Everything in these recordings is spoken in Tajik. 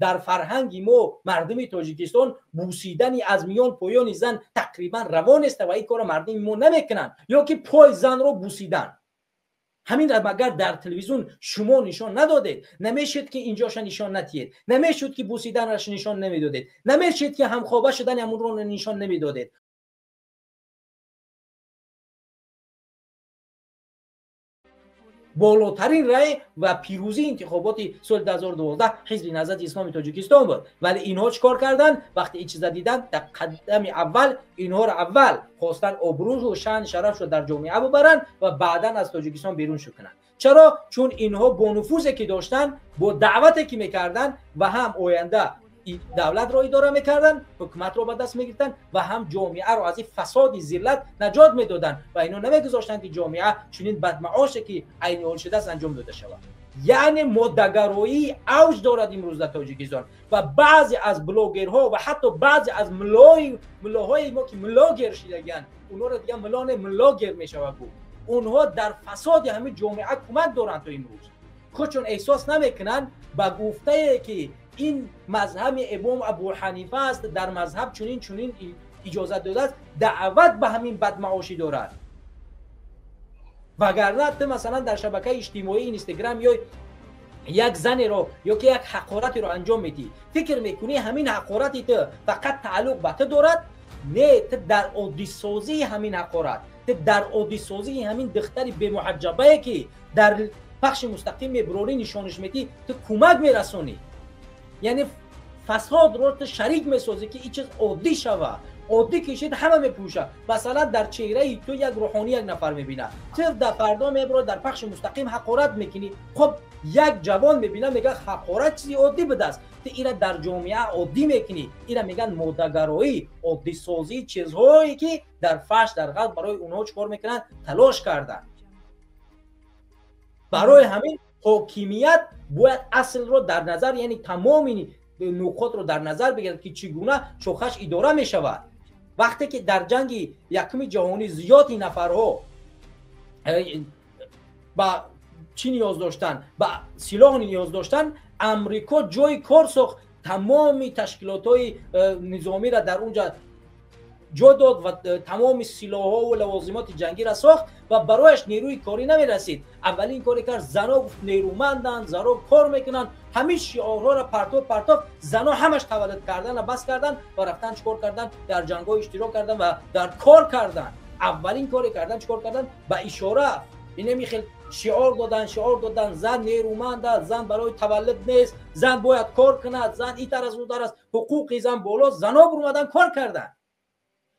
Дар фарҳанги мо мардуми Тоҷикистон бусидани аз миён поёни зан тақрибан раво нест ва ин корро мардуми мо намекунанд, ё ки пой занро бусидан. Ҳамин магар дар телевизион шумо нишон надодед? Намешуд ки инҷоша нишон натиҳед, намешуд ки бусиданаш нишон намедодед, намешуд ки ҳамхоба шудани ҳамонро нишон намедодед. Болотарин рай ва пирӯзии интихоботи соли 2012 Ҳизби Наҳзати Исломи Тоҷикистон буд. Вале инҳо чӣ кор карданд? Вақте ин чиза диданд, дар қадами аввал инҳоро аввал хостанд обрӯ шаън шарафшо дар ҷомеа бибаранд ва баъдан аз Тоҷикистон берун шуд кунанд. Чаро? Чун инҳо бо нуфузе ки доштанд, бо даъвате ки мекарданд ва ҳам оянда давлатро идора мекарданд, ҳукуматро ба даст мегирифтанд ва ҳам ҷомеаро аз ин фасоди зиллат наҷот медоданд ва инҳо намегузоштанд ки ҷомеа чунин бадмаоше ки айни ҳол шудааст анҷом дода шавад. Яъне моддагароӣ авҷ дорад имрӯз дар Тоҷикистон ва баъзе аз блогерҳо ва ҳатто баъзе аз муллоҳои мо ки муллогер шидагианд, онҳоро дига мулло не, муллогер мешавад гуфт. Онҳо дар фасоди ҳамин ҷомеа кӯмак доранд то имрӯз. Худшон эҳсос намекунанд ба гуфтае ки ин мазҳаби имом Абу Ҳанифа аст, дар мазҳаб чунин чунин иҷозат додааст, даъват ба ҳамин бадмаошӣ дорад. Вагарна ту масалан дар шабакаи иҷтимоии Инстаграм ё як занеро ё ки як ҳақоратеро анҷом медиҳӣ, фикр мекунӣ ҳамин ҳақорати ту фақат тааллуқ ба ту дорад? Не, ту дар оддисозии ҳамин ҳақорат, ту дар оддисозии ҳамин духтари бемуҳаҷҷабае ки дар пахши мустақим мебурорӣ, нишониш медиҳӣ, ту кӯмак мерасонӣ. Яъне фасодро ту шарик месозӣ ки ин чиз оддӣ шава. Оддӣ кишид ҳама мепӯшад. Масалан дар чеҳраи ту як рӯҳонӣ як нафар мебинад, ту дар фардо мебурӣ дар пахши мустақим ҳақорат мекунӣ. Хоб як ҷавон мебинад, мегӯяд ҳақорат чизи оддӣ будааст, ту ира дар ҷомеа оддӣ мекунӣ. Ира мегӯянд моддагароӣ, оддисозии чизҳое ки дар фаҳш, дар ғалб барои онҳо чӣ кор мекунанд? Талош карданд. Барои ҳамин ҳокимият бояд аслро дар назар, яъне тамоми нуқотро дар назар бигирад ки чӣ гуна чохаш идора мешавад. Вақте ки дар ҷанги якуми ҷаҳонӣ зиёди нафарҳо ба чӣ ниёз доштанд? Ба силоҳ ниёз доштанд. Амрико ҷои кор сохт, тамоми ташкилотҳои низомиро дар онҷа ҷо дод ва тамоми силоҳҳо ва лавозимоти ҷангиро сохт ва барояш нерӯи корӣ намерасид. Аввалин коре кард, зано гуфт нерӯманданд, зано кор мекунанд. Ҳамин шиорҳоро партоб партоб, зано ҳамаш таваллуд карданро бас карданд ва рафтан чӣ кор карданд? Дар ҷангҳо иштирок карданд ва дар кор карданд. Аввалин коре карданд чӣ кор карданд? Ба ишора инами хел шиор доданд, шиор доданд: зан нерӯманд аст, зан барои таваллуд нест, зан бояд кор кунад, зан итар аст, утар аст, ҳуқуқи зан боло. Зано бурмадан кор карданд.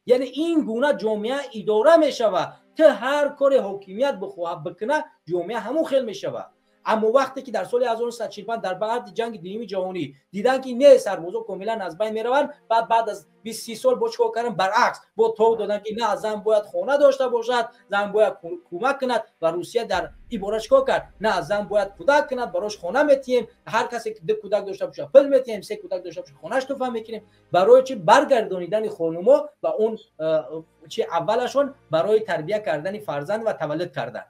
Яъне ин гуна ҷомеа идора мешавад. Ту ҳар коре ҳокимият бихоҳад бикунад, ҷомеа ҳамон хел мешавад. Аммо вақте ки дар соли 1945 дар баъди ҷанги дуюми ҷаҳонӣ диданд ки не, сарбозо комилан аз байн мераванд, баъд аз 20-30 сол бо чӣ кор карданд? Баръакс бо тов доданд ки на, зан бояд хона дошта бошад, зан бояд кӯмак кунад. Ва Русия дар ин бора чӣ кор кард? На, зан бояд кӯдак кунад, барош хона метиҳем, ҳар касе ки 2 кӯдак дошта бошад пул метиҳем, 3 кӯдак дошта бошад хонаш туфа мекунем. Барои чӣ? Баргардонидани хонумо ва он чи аввалашон барои тарбия кардани фарзанд ва таваллуд кардан.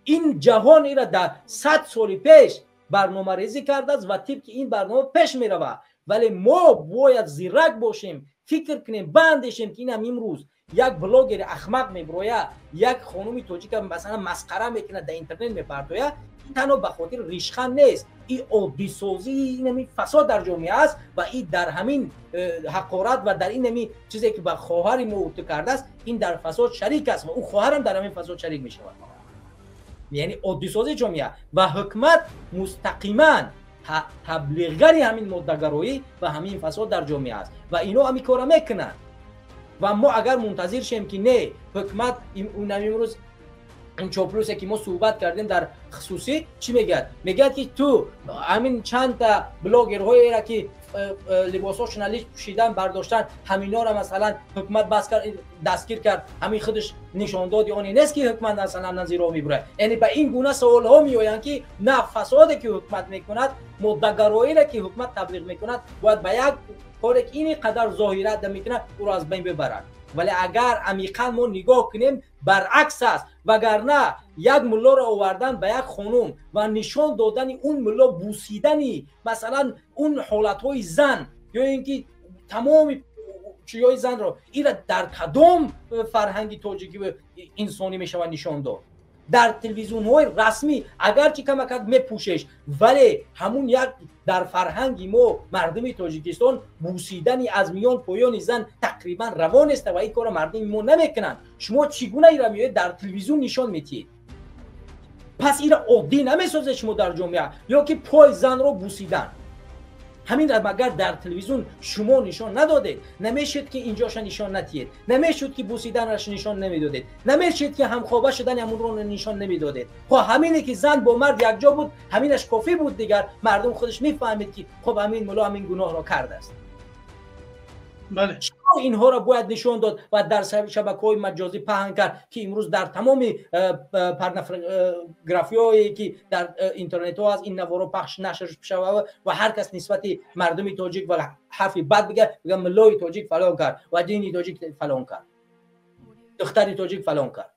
Ин ҷаҳон ира дар 100 соли пеш барномарезӣ кардааст ва тибқи ин барнома пеш меравад. Вале мо бояд зирак бошем, фикр кунем, баандешем ки инам имрӯз як блогери ахмақ мебирояд, як хонуми тоҷика масалан масхара мекунад, дар интернет мепартояд, ин танҳо ба хотири ришхан нест, ин оддисозии инами фасод дар ҷомеа аст ва ин дар ҳамин ҳақорат ва дар инами чизе ки ба хоҳари мо ту кардааст, ин дар фасод шарик аст ва ӯ хоҳарам дар ҳамин фасод шарик мешавад. Яъне оддисозии ҷомеа ва ҳукумат мустақиман таблиғгари ҳамин моддагароӣ ва ҳамин фасод дар ҷомеа аст ва ино ҳамин корро мекунанд. Ва мо агар мунтазир шем ки не, ҳукумат имрӯз ин чоплусе ки мо суҳбат кардем дар хусусӣ чӣ мегӯяд? Мегӯяд ки ту ҳамин чандта блогерҳоеро ки либосҳошона лич пӯшидан бардоштан, ҳаминҳоро масалан ҳукумат бас кард, дастгир кард, ҳамин худаш нишондоди оне нест ки ҳукумат масалан назиро мебурад. Яъне ба ин гуна саволҳо меоянд ки на, фасоде ки ҳукумат мекунад, моддагароире ки ҳукумат таблиғ мекунад, бояд ба як коре ки ин қадар зоҳират мекунад, ӯро аз байн бибарад. Вале агар амиқан мо нигоҳ кунем, баръакс аст. Вагарна як муллоро овардан ба як хонум ва нишон додани он мулло бусидани масалан он ҳолатҳои зан ё ин ки тамоми чизҳои занро, ира дар кадом фарҳанги тоҷикӣ инсонӣ мешавад нишон дод? Дар телевизионҳои расмӣ агарчи камакак мепӯшеш, вале ҳамун як дар фарҳанги мо мардуми Тоҷикистон бусидани аз миён поёни зан тақрибан раво нест ва ин корро мардуми мо намекунанд. Шумо чӣ гуна ира меоед дар телевизион нишон метиҳед? Пас ира оддӣ намесозед шумо дар ҷомеа, ё ки пой занро бусидан. Ҳамин магар дар телевизион шумо нишон надодед? Намешуд ки инҷоша нишон натиҳед, намешуд ки бусиданаш нишон намедодед, намешуд ки ҳамхоба шудани ҳамонро нишон намедодед. Хоб ҳамине ки зан бо мард якҷо буд, ҳаминаш кофӣ буд. Дигар мардум худаш мефаҳмид ки хоб ҳамин мулло ҳамин гуноҳро кардааст. Чаро инҳоро бояд нишон дод ва дар шабакаҳои маҷозӣ паҳн кард, ки имрӯз дар тамоми порнографиҳое ки дар интернетҳо аст, ин наворо пахш нашр шавад ва ҳар кас нисбати мардуми тоҷик ва ҳарфи бад бигӯяд, бигӯяд муллои тоҷик фалон кард ва дини тоҷик фалон кард, духтари тоҷик фалон кард.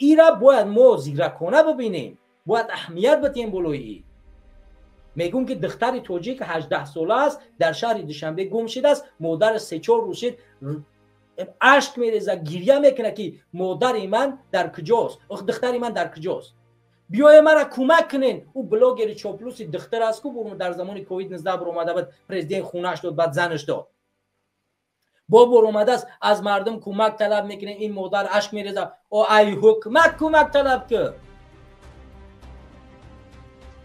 Ира бояд мо зиракона бибинем, бояд аҳамият бидиҳем болои ин. Мегӯм ки духтари тоҷик 18 сола аст, дар шаҳри Душанбе гум шудааст. Модараш 3-4 рӯз шуд ашк мерезад, гиря мекунад ки модари ман дар куҷост, духтари ман дар куҷост, биёе мара кӯмак кунен. Ӯ блогери чоплуси духтар аст, ку дар замони ковид-19 баромада буд, президент хунаш дод, баъд занаш дод. Бо баромадааст, аз мардум кӯмак талаб мекунад. Ин модар ашк мерезад, о ай ҳукмат кӯмак талаб кун,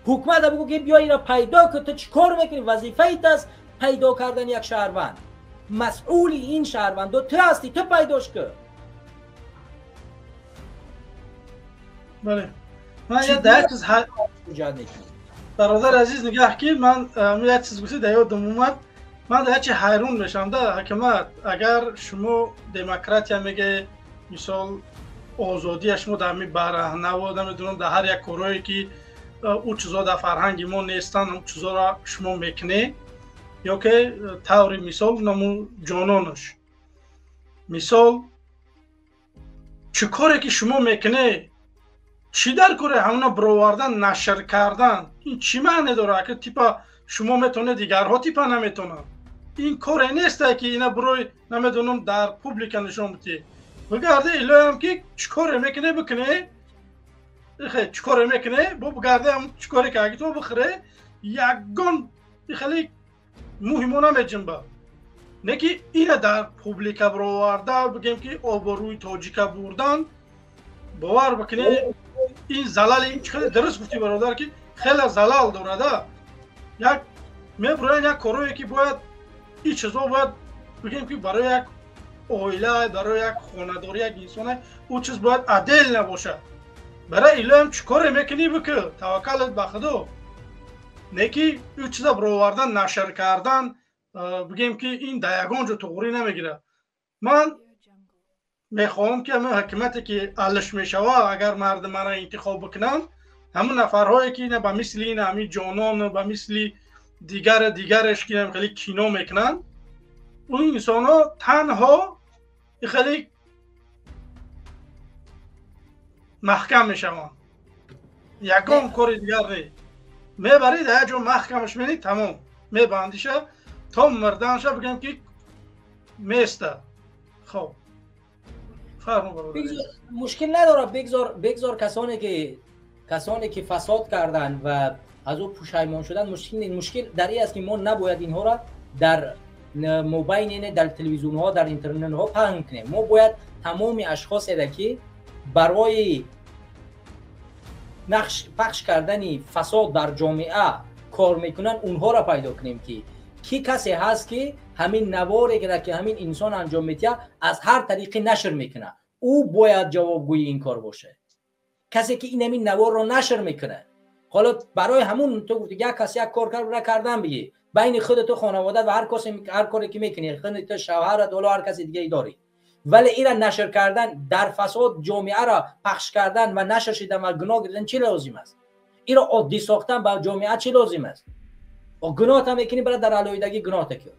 ҳукумат бигӯ ки биё ира пайдо кун. Ту чӣ кор мекунӣ? Вазифаит аст пайдо кардани як шаҳрванд, масъули ин шаҳрвандо ту ҳастӣ, ту пайдош кун. Бале, ман як чиз бародар азиз нигаҳ ки ман як чиз гуфтӣ, дар ёдам омад. Ман дар як чи ҳайрон мешавам да ҳакимат, агар шумо демократия мегӯед, мисол озодия шумо дар ҳамин бараҳнаво, намедонам, дар ҳар як корҳое ки ӯ чизо дар фарҳанги мо нестанд, он чизоро шумо мекунед, ё ки таври мисол наму ҷононаш, мисол чӣ коре ки шумо мекунед, чӣ дар коре ҳамона баровардан, нашр кардан, ин чӣ маъне дорад? Ки типа шумо метавонед, дигарҳо типа наметавонанд. Ин коре несте ки ина барои намедонам дар публика нишон бидиҳед. Бигарде илоям ки чӣ коре мекунед бикунед, чӣ коре мекунед, бо бигарде чӣ коре ки аги то бихӯре, ягон хеле муҳимо намеҷунба. Не ки ина дар публика бароварда бигем ки обрӯи тоҷика бурдан, бовар бикунед ин залали хеле дуруст гуфтӣ бародар, ки хеле залал дорада. Як мебуроянд як корое ки бояд ин чизо бояд бигем ки барои як оила, барои як хонадорӣ, як инсоне ӯ чиз бояд адел набошад. Барои илоям чӣ коре мекунӣ бикӯ, таваккалат ба Худо. Не ки ӯ чиза баровардан, нашр кардан, бигем ки ин дар ягон ҷо туғрӣ намегирад. Ман мехоҳам ки ҳамин ҳукумате ки алиш мешавад, агар мардум мара интихоб бикунанд, ҳамин нафарҳое ки ина ба мисли ин ҳамин ҷонон, ба мисли дигар дигараш ки хеле кино мекунанд, он инсонҳо танҳо хеле маҳкам мешаванд, ягон кори дигар не. Мебаред як ҷо маҳкамаш менӣ, тамом, мебандиша то мурданша, бигем ки места. Хоб мушкил надорад, бигзор касоне ки фасод карданд ва аз ӯ пушаймон шуданд, мушкил нест. Мушкил дар ин аст ки мо набояд инҳоро дар мобайн, дар телевизионҳо, дар интернетҳо паҳн кунем. Мо бояд тамоми ашхосеро ки барои пахш кардани фасод дар ҷомеа кор мекунанд, онҳоро пайдо кунем, ки касе ҳаст ки ҳамин наворе ки ҳамин инсон анҷом медиҳад аз ҳар тариқе нашр мекунад, ӯ бояд ҷавобгӯи ин кор бошад. Касе ки ин ҳамин наворро нашр мекунад, ҳоло барои ҳамун ту гуфти як кас як кор кард кардан бигӣ, байни худату хонаводат ва ҳар касе ҳар коре ки мекунӣ, худат, шавҳарат, ҳоло ҳар каси дигаре дорӣ, вале ира нашр кардан дар фасод ҷомеаро пахш кардан ва нашр шидан ва гуноҳ гирифтан чӣ лозим аст? Иро оддӣ сохтан ба ҷомеа чӣ лозим аст? Гуноҳ та мекунӣ, бара дар алоҳидагӣ гуноҳ та кун.